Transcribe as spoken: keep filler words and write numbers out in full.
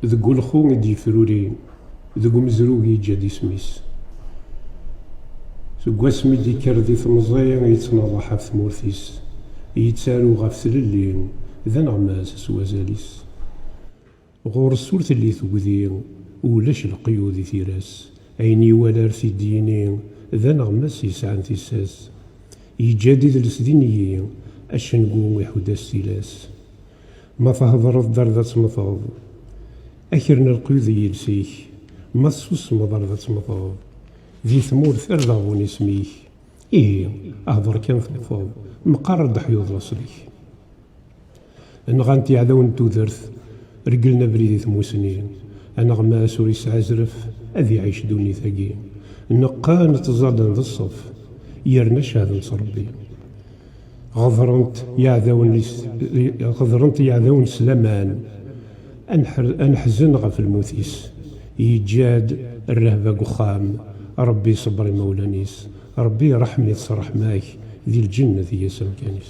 Deg ulxu i d-yefruri, deg umezrug yeǧǧa-d isem-is. Seg wasmi d-yekker di temẓi, yettnaḍaḥ ɣef tmurt-is, yettaru ɣef tlelli, d aneɣmas s wazal-is. Ɣur-s ur telli tugdi, ulac leqyud i tira-s. Ayen iwala ar t-id-yini, d aneɣmas yesɛan tissas. Yeǧǧa-d idles d inyi, acengu iḥudd-as tilas. Ma thedreḍ-d ar d ad temmteḍ, akren leqyud i yiles-ik. Ma tessusmeḍ ar d ad temmteḍ, di tmurt ar d aɣbun isem-ik. Ihi, hder kan temmteḍ, meqqar ar d-ḥyuḍ laṣel-ik. Nɣan-t yeɛdawen n tudert, regglen abrid i tmusni. Aneɣmas ur yesɛi azref, ad iɛic ddunit-agi. Neqqen, ttẓallen d ṣṣef, yerna cehden s Rebbi. Ɣeḍren-t yeɛdawen is-, ɣeḍren-t yeɛdawen s laman. Anḥer-, aneḥzen ɣef lmut-is. Yeǧǧa-d rrehba deg uxxam. Rebbi iṣebber imawlan-is. Rebbi iṛeḥm-it s ṛṛeḥma-k, di lǧennet i yas amkan-is.